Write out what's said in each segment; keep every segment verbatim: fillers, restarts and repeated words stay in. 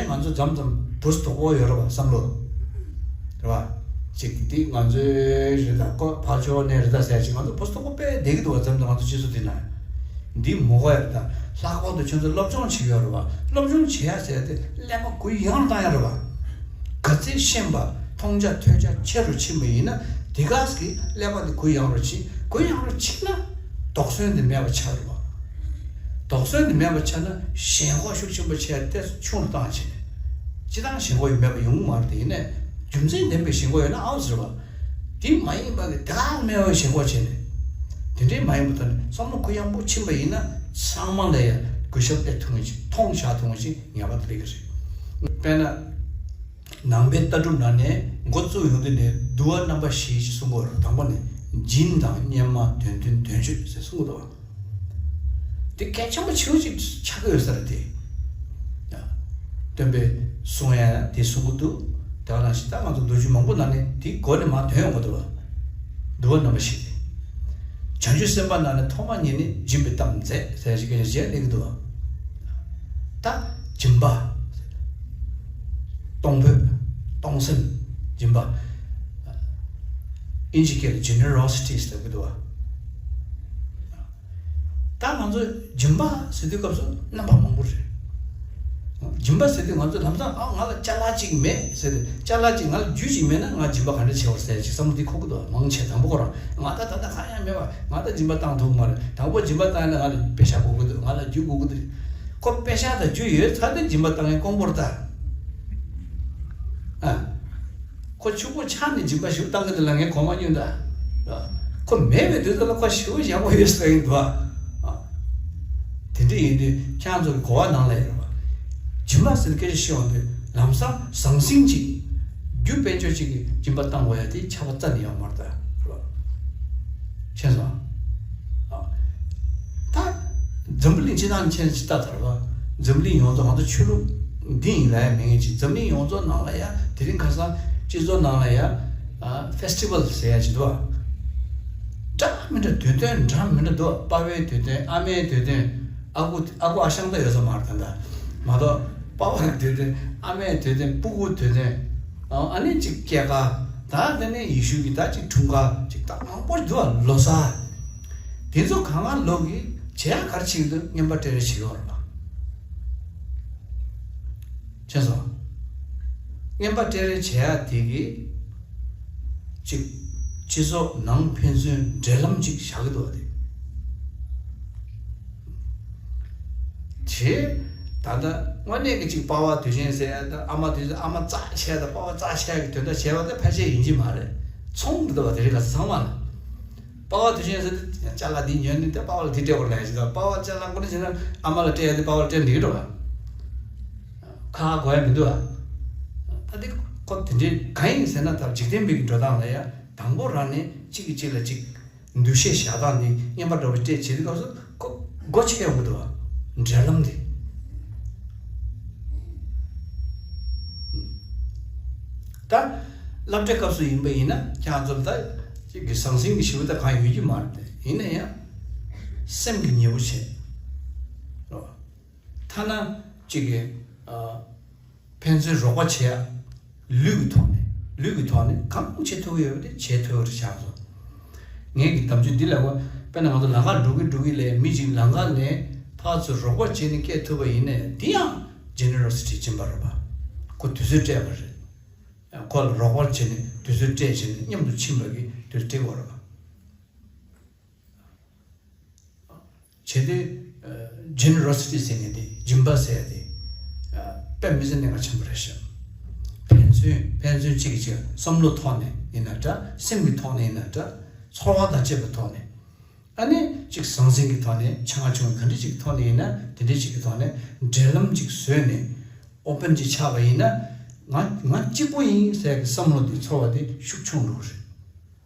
ང་ཚོ་མཚམས་མཚམས་བུ་སྡུག་པོ་ཡོད་རེད་བ། བསམ་བློ་རེད་བ། ཅིག་འདི་ང་ཚོའི་རེད་ད། ཁོ་ཕར་ཕྱོགས་ནས་རེད་ད་ཟེར་ཅིག་ང་ཚོ་བུ་སྡུག་པོ་དཔེ་བསྡད་ཀྱི་འདུག་བ། མཚམས་མཚམས་ང་ཚོ་སྤྱི་ཚོགས་འདི་ན། འདི་མོ་ག་ཡ་རེད་ད། ལྷག་པར་དུ་ཁྱོད་ཚོ་སློབ་སྦྱོང་བྱེད་ཡོད་རེད་བ། སློབ་སྦྱོང་བྱེད་ཡ་ཟེར་ཏེ་ཀླད་པ་གུ་ཡངས་རུ་བཏང་ཡ་རེད་བ། ག་ཚད་ཤེས་པ་མཐོང་རྒྱ་ཐོས་རྒྱ་ཆེ་རུ་ཕྱིན་པ་ཡིན་ན། དེ་ག་ཟེ་གི་ཀླད་པ་དེ་གུ་ཡངས་རུ་ཕྱིན། གུ་ཡངས་རུ་ཕྱིན་ན་དོགས་ཟོན་དེ་མེད་པ་ཆགས་རེད་བ། དོགས་ཟོན་དེ་མེད་པ་ཆགས་ན་ཞེན་ཁོག་ཤུགས་ཆེན་པོ་ཆེ་ཡ་དེ་ཆུང་རུ་བཏང་བྱས་ནས། སྤྱིར་བཏང་ཞེན་ཁོག་ཡོད་མེད་པ་ཡོང་གི་མ་རེད་དེ། ཡིན་ནའི་རྒྱུ་མཚན་ལྡན་པའི་ཞེན་ཁོག་ཡོད་ན་ཨའོ་ཟེར་བ། དེ་མ་ཡིན་པ་གི་དེ་ག་མེད་པའི་ཞེན་ཁོག་བྱས་ནས། དེ་འདྲའི་མ་ཡིན་པ་ཐོག་ནས་བསམ་བློ་གུ་ཡངས་པོ་ཕྱིན་པ་ཡིན་ན་ཚང་མ་ལ་ཡ་གུས་ཞབས་སླེབས་ཐུབ་མཁན་ཅིག་མཐོང་བཞག་ཐུབ་མཁན་ཅིག་ངེས་པར་དུ་སླེབས་ཀྱི་རེད། དཔེར་ན། ནང་པའི་ལྟ་གྲུབ་ནང་ནས་འགོ་བཙུགས་ཡོང་དུས་ནས་འདུལ་བ་རྣམ་པ་བཞི་ཞེས་གསུང་གི་ཡོད་རེད། དང་པོ་ནས་སྦྱིན་དང་སྙན་སྨྲ་དོན་མཐུན་དོན་སྤྱོད་ཟེར་གསུང་གི་འདུག་དེ་གལ་ཆེན་པོ་ཆེ་བོ་ཅིག་ཆགས་ཀྱི་ཡོད་ས་རེད་དེ། སྟོན་པས་གསུང་ཡ་དེ་གསུང་གི་འདུག་དེ་ག་ནང་བཞིན་ད་ང་ཚོ་མདོ་རྒྱུད་མང་པོ་ནང་ནས་དེའི་སྒོ་ནས་མར་ཐོན་ཡོང་གི་འདུག་བ། འདུལ་བ་རྣམ་པ་བཞི་དེ། བྱང་ཆུབ་སེམས་དཔའ་ནང་ནས་ཐོག་མ་ཉིད་ནས་སྦྱིན་པའི་གཏམ་མཛད་ཟེར་ཞིག་གི་རྗེས་ལེགས་འདུག་ད་སྦྱིན་པ། གཏོང་ཕོད། གཏོང་སེམས། སྦྱིན་པ། ཨིན་ཇི་སྐད་ལ་generosity ཟེར་གི་འདུག་བ། ད་ང་ཚོ་སྦྱིན་པ་ཟེར་དུས་སྐབས་སུ་རྣམ་པ་མང་པོ་རེད། སྦྱིན་པ་ཟེར་དུས་ང་ཚོ་ལམ་སང་ཨ་ང་ལ་ཅ་ལག་ཅིག་མེད་ཟེར་ཏེ། ཅ་ལག་ཅིག་ང་ལ་རྒྱུ་ཅིག་མེད་ན་ང་སྦྱིན་པ་ག་འདྲ་བྱེད་བར་ཟེར་ཅིག་བསམ་བློ་འདི་འཁོར་གི་འདུག་མང་ཆེ་དང་པོ་ཁོ་རང་ང་ད་ད་ལྟ་གང་ཡང་མེད་པ། ང་ད་སྦྱིན་པ་བཏང་ཐུབ་མ་རེད། དང་པོ་སྦྱིན་པ་བཏང་ཡ་ལ་ང་ལ་པེ་ཤ་དགོས་ཀྱི་འདུག་ང་ལ་རྒྱུ་དགོས་ཀྱི་འདུག་ཁོ་པེ་ཤ་དང་རྒྱུ་ཡོད་ཚར་དུས་སྦྱིན་པ་བཏང་ཡ་དཀོན་པོ་རེད་ད། ཨ། ཁོ་ཕྱུག་པོ་ཆགས་ནས་སྦྱིན་པ་ཞིག་བཏང་གི་འདུག་ལ་ངས་གོ་མ་མྱོང་ད། ཨ། ཁོ་མེད་པའི་དུས་ཚོད་ལ་ཁོ་ཞེ་པོ་ཡག་པོ་ཡོད་ཟེར་གྱི་འདུག་ཨ། དེ་འདྲ་ཡིན་དུས་ཁྱེད་རང་ཚོ་གི་གོ་བ་ནང་ལ་ཡོད་རེད་པ། སྦྱིན་པ་ཟེར་སྐད་ཆ་བཤད་ཡོང་དུས་ལམ་སང་ཟང་ཟིང་ཅིག་རྒྱུ་དཔལ་འབྱོར་ཅིག་གིས་སྦྱིན་པ་བཏང་དགོས་ཡ་དེ་ཆགས་པ་རྩ་ནས་ཡོད་མ་རེད་ད། རེད་པ། མཁྱེན་སོང་། ཨ། ད་འཛམ་བུ་གླིང་སྤྱི་བཏང་མཁྱེན་ཅིག་ལྟ་དར་བ། འཛམ་གླིང་ཡོངས་རྫོགས་ང་ཚོ་ཆོས་ལུགས་འདི་ཡིན་ལ་ཡ་མེད་ངེས་ཅིག་འཛམ་གླིང་ཡོངས་རྫོགས་ནང་ལ་ཡ་དེ་རིང་ཁ་སང་སྤྱི་ཚོགས་ནང་ལ་ཡ། ཨ། ཕེ་སི་ཊི་བལ་ཟེར་ཡ་ཅིག་འདུག་བ། འདྲ་མི་འདྲ་དུས་སྟོན་འདྲ་མི་འདྲ་འདུག་པ་ཕའི་དུས་སྟོན། ཨ་མའི་དུས་སྟོན། ཨ་ཁུ་ཨ་ཁུ་ཨ་ཞང་ད་ཡོད་ས་མ་རེད་ད། མ་གཏོགས་པ་ཕ་གི་དུས་སྟོན། ཨ་མའི་དུས་སྟོན། སྤུ་གུ་དུས་སྟོན། ཨ་ནི་ཅིག་སྐྱེས་སྐར། ད་དེ་ནས་ཡེ་ཤུ་གི་ད་ཅིག་འཁྲུངས་སྐར་ཅིག་ད་མང་པོ་འདུག་བ། ལོ་གསར། དེ་ཚོ་གང་ག་ལོ་གི་བྱེད་ཡ་ག་རེ་བྱེད་ཀྱི་འདུག་རྔན་པ་སྤྲད་རེས་བྱེད་ཀྱི་ཡོད་རེད་པ། མཁྱེན་སོང་། རྔན་པ་སྤྲད་རེས་བྱེད་ཡ་དེ་གི་ཅིག་སྤྱི་ཚོགས་ནང་ཕན་ཚུན་འབྲེལ་ལམ་ཅིག་བཞག་གི་འདུག་བ་དེ། བྱས། ད་ལྟ་དངོས་གནས་ཀྱི་ཅིག་པ་ཕ་དུས་ཆེན་ཟེར་ཡ་དང་ཨ་མ་དུས་ཆེན། ཨ་མ་རྩ་ཆེ་ཡ་དང་པ་ཕ་རྩ་ཆེ་ཡ་གི་དོན་དག་བྱས་པ་དེ་ཕལ་ཆེར་ཡིན་གྱི་མ་རེད། ཚོང་གི་འདུག་བ་དེ་རིང་ཁ་སང་ཚང་མ་ལ། པ་ཕ་དུས་ཆེན་ཟེར་དུས་ཅ་ལག་འདི་ཉོས་ནས་དེ་པ་ཕ་ལ་དེ་སྤྲད་དགོས་ལབ་ཡ་ཞིག་དང་། པ་ཕ་ཅ་ལག་ཁོ་ན་བྱས་ན་ཨ་མ་ལ་སྤྲད་ཡ་དེ་པ་ཕ་ལ་སྤྲད་འགྲིག་གི་འགྲོ་བ། ཁ་ཁ་གོ་ཡ་མི་འདུག་ཨ། ད་དེ་ཁོ་དེ་འདྲའི་གང་ཡིན་ཟེར་ན། ད་འཇིག་རྟེན་པའི་གི་འགྲོ་སྟངས་ལ་ཡ་དང་པོ་རང་ནས་གཅིག་གིས་གཅིག་ལ་གཅིག་འདུ་ཤེས་བཞག་སྟངས་འདི་རྔན་པ་འདྲ་བོ་སྤྲད་བྱེད་དུས་སྐབས་སུ་ཁོ་སྒོ་ཕྱེ་ཡོང་གི་འདུག་བ། འབྲེལ་ལམ་འདི། ད་སློབ་གྲྭའི་སྐབས་སུ་ཡིན་པ་ཡིན་ན་ཁྱེད་ཚོ་ལ་ད་ཅིག་གི་ཟང་ཟིང་གི་ཞེ་པོ་ད་གང་ཡོད་ཀྱི་མ་རེད་དེ། ཡིན་ན་ཡང་སེམས་ཀྱི་ཉེ་བོ་བྱེད། རོ། ཐ་ན་གཅིག་གི་ཨ། ཕན་ཚུན་རོགས་པ་བྱེད་ཡ། ལུས་ཀྱི་ཐོག་ནས། ལུས་ཀྱི་ཐོག་ནས་གང་བྱེད་ཐུབ་ཀྱི་ཡོད་པ་དེ་བྱེད་ཐུབ་ཀྱི་རེད་བཞག་སོ། ངས་ཀྱི་དམ་ཆོས་འདི་ལ་བ། དཔེར་ན་ང་ཚོ་ལམ་ཁ་འགྲོ་གི་འགྲོ་གི་ལས་མི་གཅིག་ལམ་ཁ་ནས་ཕར་ཚུར་རོགས་པ་བྱས་ནས་སྐྱེལ་ཐུབ་པ་ཡིན་ནའི་འདི་ཡང་generosity སྦྱིན་པ་རེད་པ། ཁོ་དུས་ཚོད་སྤྲད་པ་རེད། ཁོ་ལ་རོགས་པ་བྱས་ནས་དུས་ཚོད་སྤྲད་བྱས་ནས་མཉམ་དུ་ཕྱིན་པ་གི་དུས་ཚོད་སྤྲད་དགོས་རེད་པ། བྱེད་དུས། ཨ། generosity ཟེར་མཁན་དེ། སྦྱིན་པ་ཟེར་ཡ་དེ། ཨ། དཔེ་མི་སྲིད་གནད་འགག་ཆེན་པོ་རེད་ཤག་ཕན་ཚུན་ཕན་ཚུན་གཅིག་གིས་གཅིག་བསམ་བློ་ཐོག་ནས་ཡིན་ན་འདྲ། སེམས་ཀྱི་ཐོག་ནས་ཡིན་ན་འདྲ། ཚོར་བ་དང་བཅས་པའི་ཐོག་ནས། ཨ་ནི་གཅིག་ཟང་ཟིང་གི་ཐོག་ནས། ཆུང་ང་ཆུང་ངུ་ག་འདྲ་ཅིག་གི་ཐོག་ནས་ཡིན་ན་དེ་འདྲ་ཅིག་གི་ཐོག་ནས་འབྲེལ་ལམ་ཅིག་བཟོས་ནས་open ཅིག་ཆགས་པ་ཡིན་ན། ང་ང་གཅིག་པོ་ཡིན་ཟེར་གི་བསམ་བློ་དེ། ཚོར་བ་དེ་ཤུགས་ཆུང་འགྲོ་གི་རེད།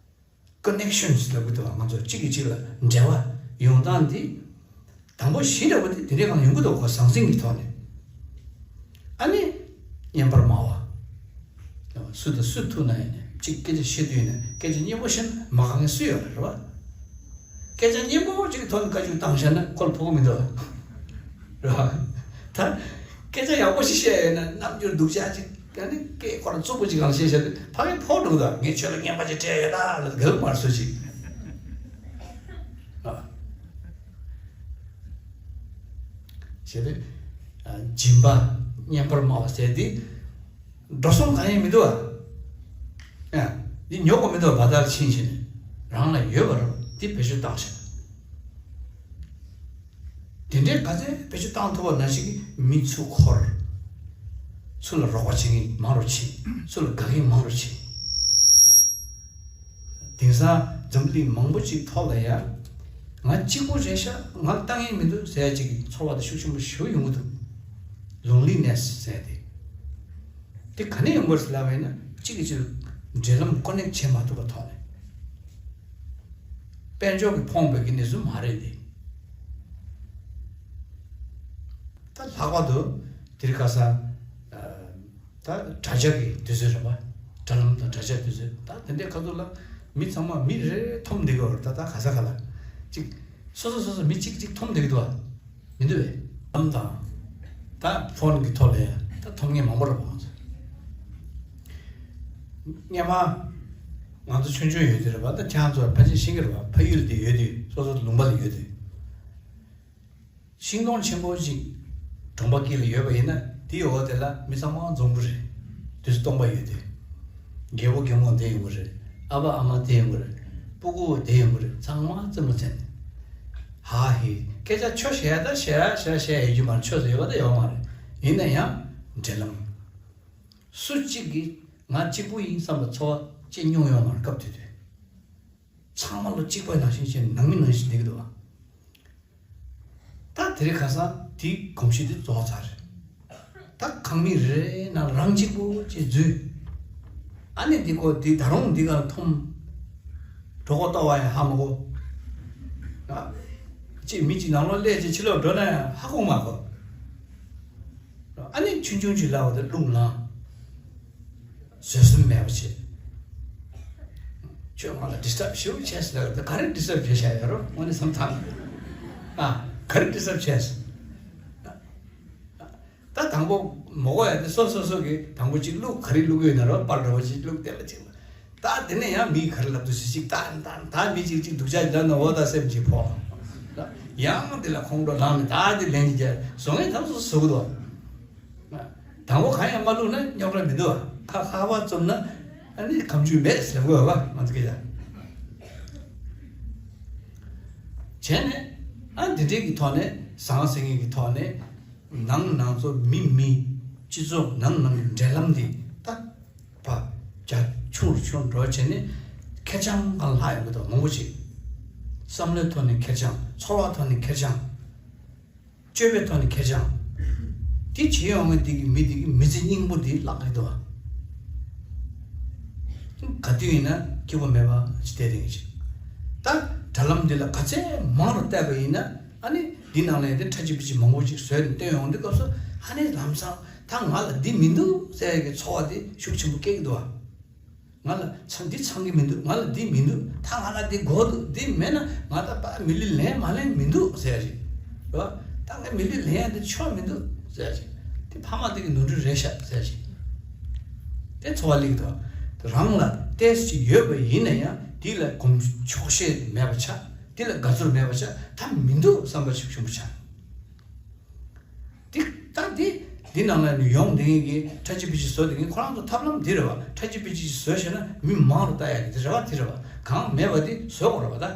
connections ལབ་ཀྱི་འདུག་བ། ང་ཚོ་གཅིག་གིས་གཅིག་ལ་འབྲེལ་བ་ཡོང་སྟངས་འདི། དང་པོ་གཞི་འདྲ་བོ་དེ་དེ་འདྲའི་སྒང་ཡོང་གི་འདུག་གོ། ཟང་ཟིང་གི་ཐོག་ནས། ཨ་ནི་སྙན་པར་སྨྲ་བ། སུ་དང་སུ་ཐུག་ན་ཡིན་ནའི་གཅིག་སྐད་ཆ་བཤད་དུས་ཡིན་ན་སྐད་ཆ་སྙན་པོ་བཤད་ན་མ་དགའ་མཁན་སུ་ཡོད་རེད། རེད་བ། སྐད་ཆ་སྙན་པོ་གཅིག་གི་ཐོག་ནས་བཀའ་བཀྱོན་བཏང་བཞག་ན་ཁོ་ལ་ཕོག་གི་མི་འདུག་བ། རེད་བ། ད། སྐད་ཆ་ཡག་པོ་ཞིག་བཤད་ཡོད་ན་རྣམ་འགྱུར་སྡུག་ཅག་ཅིག་ཨ་ནི་སྐད་ཁོ་རང་རྩུབ་པོ་ཅིག་གང་བཤད་བཤད་དུས་ཕ་གི་ཕོག་འགྲོ་གི་འདུག་ངས་ཁྱོད་ལ་རྔན་པ་ཅིག་སྤྲད་ཡོད་ད་ལ་གལ་མར་སུ་ཅིག་ཨ། བྱས་ཏེ། ཨ། སྦྱིན་པ་སྙན་པར་སྨྲ་བ་ཟེར་དེ། འགྲོ་སོང་གང་ཡང་མི་འདུག་ཨ། ཨ། འདི་ཉོ་དགོས་མི་འདུག་བ་ད་ཕྱིན་ཕྱིན་ནས། རང་ལ་ཡོད་པ་རུ་འདི་བེད་སྤྱོད་བཏང་ཤག་དེ་འདྲའི་ག་ཚད་བེད་སྤྱོད་བཏང་ཐུབ་པ་ནང་བཞིན་གྱི་མི་ཚུར་འཁོར། ཚུར་ལ་རོགས་པ་བྱེད་མཁན་མང་རུ་ཕྱིན། ཚུར་ལ་དགའ་མཁན་མང་རུ་ཕྱིན། དེང་སང་འཛམ་གླིང་མང་པོ་ཅིག་ཐོག་ལ་ཡ། ང་གཅིག་པོ་རེད་ཤག་ང་ལ་ལྟ་མཁན་མི་འདུག་ཟེར་ཡ་ཅིག་གི་ཚོར་བ་དེ་ཤུགས་ཆེན་པོ་ཞེ་པོ་ཡོང་གི་འདུག་ལོན་ལི་ནེ་སི་ཟེར་ཏེ། དེ་ག་ནས་ཡོང་གི་རེད་ལབ་པ་ཡིན་ན་གཅིག་གིས་གཅིག་ལ་འབྲེལ་ལམ་ཀོ་ནེག་བྱེད་མ་ཐུབ་པ་ཐོག་ནས། དཔལ་འབྱོར་གྱིས་ཕོངས་པའི་གི་གནས་ཚུལ་མ་རེད་དེ། ད་ལྷག་པར་དུ་དེ་རིང་ཁ་སང་། ད་དྲ་རྒྱ་གི་དུས་ཚོད་རེད་པ། དྲ་ལམ་དང་དྲ་རྒྱ་དུས་ཚོད་ད་དེ་འདྲའི་ཁ་ཐུག་ལ་མི་ཚང་མ་མི་རེ་རེ་འཐོམ་བསྡད་ཀྱི་ཡོད་རེད། ད་ད་ག་ས་ག་ལ་ཅིག་སོ་སོ་སོ་སོ་མི་གཅིག་གཅིག་འཐོམ་བསྡད་ཀྱི་འདུག་བ། མི་འདུག་བས། ལམ་དང་། ད་ཕོན་གྱི་ཐོག་ལ་ཡང་ད་འཐོམ་མཁན་མང་པོ་རེད་པ། ང་ཚོ་སྔོན་མ་ང་ཚོ་ཆུང་ཆུང་ཡོད་དུས་རེད་པ། ད་ཁྱེད་རང་ཚོ་ཕལ་ཆེར་ཤེས་ཀྱི་རེད་པ། ཕ་ཡུལ་དེ་ཡོད་དུས་སོ་སོ་ལུང་པ་ལ་ཡོད་དུས། ཤིང་སྡོང་ཆེན་པོ་ཅིག་གྲོང་པ་དཀྱིལ་ལ་ཡོད་པ་ཡིན་ན་དེའི་འོག་དེ་ལ་མི་ཚང་མ་འཛོམས་པོ་རེད། དུས་སྟོང་པ་ཡོད་དེ། རྒད་པོ་རྒན་མོ་བསྡད་ཡོང་གི་རེད། ཨ་ཕ་ཨ་མ་བསྡད་ཡོང་གི་རེད། སྤུ་གུ་བསྡད་ཡོང་གི་རེད། ཚང་མ་རྩེད་མོ་རྩེ་ནས། ཧ་ཧི། སྐད་ཆ་ཆོ་བཤད་ད་བཤད་བཤད་བཤད་ཡོད་རྒྱུ་མ་རེད། ཆོས་སུ་ཡོད་པ་ད་ཡོད་མ་རེད། ཡིན་ན་ཡང་འབྲེལ་ལམ། སུ་གཅིག་གིས་ང་གཅིག་པུ་ཡིན་བསམ་པའི་ཚོར་བ་ཅི་མྱོང་ཡོད་མ་རེད། སྐབས་དེ་དུས། ཚང་མ་ལོ་གཅིག་པ་ནང་བཞིན་བྱས་ནང་མི་ནང་བཞིན་བསྡད་ཀྱི་འདུག་བ། ད་དེ་རིང་ཁ་སང་དེའི་གོམས་གཤིས་དེ་རྫོགས་ཚར་རེད། ད་ཁང་མིག་རེ་རེ་ནང་རང་གཅིག་པུ་ཅིག་འཛུལ། ཨ་ནི་འདི་ཀོ་འདི་ད་རུང་འདི་ག་འཐོམ། གྲོད་ཁོག་ལྟོགས་པ་ཡང་ཧ་མ་གོ། ཨ། ཅིག་མི་གཅིག་ནང་ལོགས་སླེབས་ཅིག་ཕྱི་ལོགས་འགྲོ་ན་ཡང་ཧ་གོ་མ་གོ། ཨ་ནི་ཆུང་ཆུང་ཅིག་ལབ་པ་དེ་རླུང་ལངས། བཟོད་སེམས་མེད་པ་བྱེད། ཁྱོད་ང་ལ་ཌིས་ཊབ་ཞེ་པོ་བྱས་ཟེར་ལབ་ད་ག་རེ་ཌིས་ཊབ་བྱས་བཞག་ཡོད་རོ། དངོས་གནས་བསམ་ཐང་། ཨ། ག་རེ་ཌིས་ཊབ་བྱས་ཟེར། ད་དང་པོ་མོ་གོ་ཡ་དེ་སོ་སོ་སོ་གི་དང་པོ་ཅིག་བླུག་ག་རེ་བླུག་ཡོད་ན་རོ་པར་འདྲ་བོ་ཅིག་བླུག་དེ་ལ་ཅིག་ད་དེ་ནས་ཡང་མིས་ག་རེ་ལབ་འདུག་ཟེར་ཅིག་ད་ད་ད་མི་ཅིག་ཅིག་སྡུག་ཅག་ལབ་ན་འོ་ད་སེམས་ཅིག་ཕོག་ཡང་དེ་ལ་ཁོང་ཁྲོ་ལངས་ནས་ད་དེ་ལན་ཅིག་བཟོ་ངན་ཐབས་སུ་བཟོ་གི་འདུག་དང་པོ་གང་ཡང་མ་བླུགས་ན་རྙོག་དྲ་མི་འདུག་ཁ་ཁ་པར་བཙུམ་ན་ཨ་ནི་གམ་ཆུས་མེད་ཟེར་དགོས་པ་ང་ཚོ་སྐད་ཆ། བྱས་ནས་ཨ་འདི་འདྲའི་གི་ཐོག་ནས་ཟང་ཟིང་གི་ཐོག་ནས་ནང་ནང་ཚོ་མི་མི་སྤྱི་ཚོགས་ནང་ནང་གི་འབྲེལ་ལམ་འདི་ད་བ་རྒྱ་ཆུང་རུ་ཆུང་རུ་འགྲོ་བྱས་ནས་ཁེར་རྐྱང་གང་ལྷག་ཡོང་གི་འདུག་མང་པོ་ཞིག་བསམ་བློའི་ཐོག་ནས་ཁེར་རྐྱང་ཚོར་བ་ཐོག་ནས་ཁེར་རྐྱང་། སྤྱོད་པའི་ཐོག་ནས་ཁེར་རྐྱང་། དེ་བྱེད་ཡོང་མཁན་དེ་གི་མི་དེ་གི་མི་ཚེ་སྙིང་པོ་དེ་བརླག་གི་འདུག་བ། ག་དུས་ཡིན་ན་སྐྱིད་པོ་མེད་པ་ཞིག་བསྡད་དེ་ཡིན་ཞིང་། ད་དྲ་ལམ་འདི་ལ་ག་ཚད་མང་རུ་བལྟས་པ་ཡིན་ན་ཨ་ནི་འདི་ནང་ལ་ཡང་དེ་ཁྲ་ཆི་པི་ཆི་མང་པོ་ཅིག་བཟོས་ནས་བཏོན་ཡོང་དུས་སྐབས་སུ་ཨ་ནི་ལམ་སང་ད་ང་ལ་འདི་མི་འདུག་ཟེར་ཡ་གི་ཚོར་བ་དེ་ཤུགས་ཆེན་པོ་སྐྱེ་གི་འདུག་བ། ང་ལ་ཚང་འདི་ཚང་གི་མི་འདུག་ང་ལ་འདི་མི་འདུག་ད་ང་ལ་འདི་དགོས་འདུག་འདི་མེད་ན་ང་ད་པ་མི་ལུས་ལེན་མ་ལེན་མི་འདུག་ཟེར་ཞིག་རེད་བ། ད་ངས་མི་ལུས་ལེན་ཡ་འདི་ཆོག་མི་འདུག་ཟེར་ཞིག་དེ་ཕ་མ་དེ་གི་ནོར་འཁྲུལ་རེད་ཤག་ཟེར་ཞིག་དེ་ཚོར་བ་སླེབས་འདུག་རང་ལ་ཏོག་ཙམ་ཡོད་པ་ཡིན་ན་ཡང་དེ་ལ་གོམས་ཆོག་ཤེས་མེད་པ་ཆགས། དེ་ལ་དགའ་ཚོར་མེད་པ་ཆགས། ད་མི་འདུག་བསམ་པ་ཤུགས་ཆེན་པོ་ཆགས། འདི་ད་འདི་འདི་ནང་ལ་ནི་ཡོང་བསྡད་མཁན་གྱི་ཁྲ་ཆི་པི་ཆི་བཟོ་བསྡད་མཁན་ཁོ་རང་ཚོ་ཐབས་ལམ་འདི་རེད་བ། ཁྲ་ཆི་པི་ཆི་བཟོས་བྱས་ན་མི་མང་རུ་ལྟ་ཡག་གི་འདི་རེ་བ་འདི་རེད་བ། གང་མེད་པ་འདི་བཟོ་དགོས་རེད་བ་ད།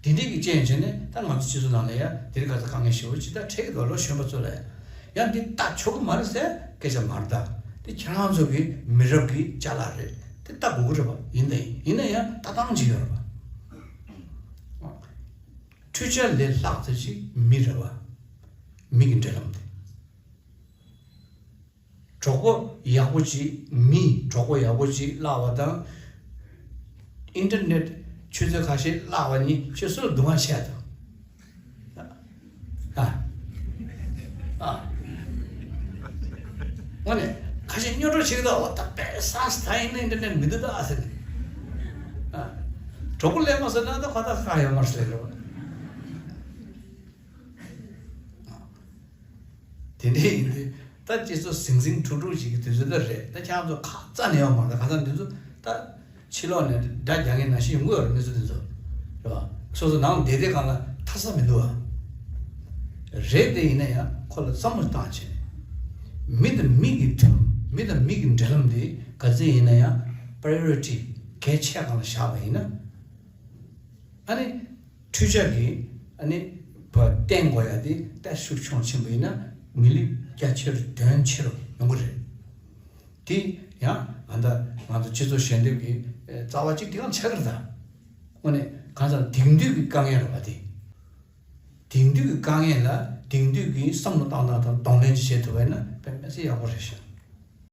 དེ་འདྲས་ཀྱི་རྐྱེན་བྱས་ནས་ད་ང་ཚོ་སྤྱི་ཚོགས་ནང་ལ་ཡ་འདིར་ག་ཚོད་དཀའ་ངལ་ཞེ་པོ་ཅིག་ད་འཕྲད་ཀྱི་འདུག་ལོ་གཞོན་པ་ཚོ་ལ་ཡ། ཡང་འདི་ལྟ་ཆོག་གི་མ་རེད་ཟེར་སྐད་ཆ་མ་རེད་ད། འདི་ཁྱེད་རང་ཚོ་གི་མི་རབས་ཀྱི་ཅ་ལག་རེད། འདི་ལྟ་དགོས་ཀྱི་རེད་བ། ཡིན་ད་ཡིན། ཡིན་ན་ཡང་ལྟ་སྟངས་ཅིག་ཡོད་རེད་བ། འཕྲུལ་ཆས་ལས་ལྷག་ཙམ་ཞིག་མི་རེད་བ། མི་གི་འབྲེལ་ལམ་དེ། གྲོགས་པོ་ཡག་པོ་ཅིག་མི་གྲོགས་པོ་ཡག་པོ་ཅིག་བརླག་པ་དང་། ཨིན་ཊར་ནེཊ་ཆུ་ཚོད་ཁ་ཤས་བརླག་པ་གཉིས་ཁྱོད་སུ་ལ་སྡུག་བསྔལ་བཤད་དང་། ཨ། ཨ། དངོས་གནས་ཁ་ཤས་སྨྱོ་སྒྲོག་བྱེད་ཀྱི་འདུག་འོ་ད་པས་ས་ས་ད་ཡིན་ན་ཨིན་ཊར་ནེཊ་མི་འདུག་ད་ཟེར་ནས། ཨ། གྲོགས་པོ་ལས་མ་ཟེར་ན་ད་ཁ་ད་ཁ་ཡོད་མ་རེད་ཟེར་གི་རེད། དེ་འདྲ་ཡིན་དུས་ད་སྤྱི་ཚོགས་ཟིང་ཟིང་འཁྲུག་འཁྲུག་ཅིག་གི་དུས་ཚོད་ད་རེད། ད་ཁྱེད་རང་ཚོ་ཁ་རྩ་ནས་ཡོད་མ་རེད། ཁ་སང་དེ་ཚོ་ད་ཕྱི་ལོགས་ནས་སྒྲ་རྒྱག་མཁན་ནང་བཞིན་ཡོང་གི་ཡོད་རེད། མི་ཚོ་དེ་ཚོ་རེད་བ། སོ་སོ་ནང་བསྡད་དེ་གང་ལ་ཐར་ས་མི་འདུག་བ། རེད། དེ་ཡིན་ན་ཡང་ཁོ་ལ་བསམ་བློ་བཏང་བྱས་ནས། མི་དང་མི་གི་འབྲེལ་ལམ། མི་དང་མི་གི་འབྲེལ་ལམ་དེ་ག་ཚོད་ཡིན་ན་ཡང་priority གལ་ཆེ་སྒང་ལ་བཞག་པ་ཡིན་ན། ཨ་ནི་འཕྲུལ་ཆས་ཀྱིས་ཨ་ནི་བ་བརྟེན་དགོས་ཡ་དེ་ཏོག་ཙམ་ཤུགས་ཆུང་ཕྱིན་པ་ཡིན་ན། མི་ལུས་རྒྱ་ཆེ་རུ་དོན་ཆེ་རུ་ཡོང་གི་རེད། དེ་ཡང་ཨ་ད་ང་ཚོ་སྤྱི་ཚོགས་ཞལ་འདེབས་ཀྱི་རྩ་བ་གཅིག་དེ་གང་ཆགས་ཀྱི་རེད་ད། དངོས་གནས་གང་ཟག་དེང་དུས་ཀྱི་དཀའ་ངལ་རེད་བ་དེ། དེང་དུས་ཀྱི་དཀའ་ངལ་ལ་དེང་དུས་ཀྱི་བསམ་བློ་བཏང་སྟངས་དང་གདོང་ལེན་ཅིག་བྱེད་ཐུབ་པ་ཡིན་ན་དཔེ་མི་སྲིད་ཡག་པོ་རེད་ཤག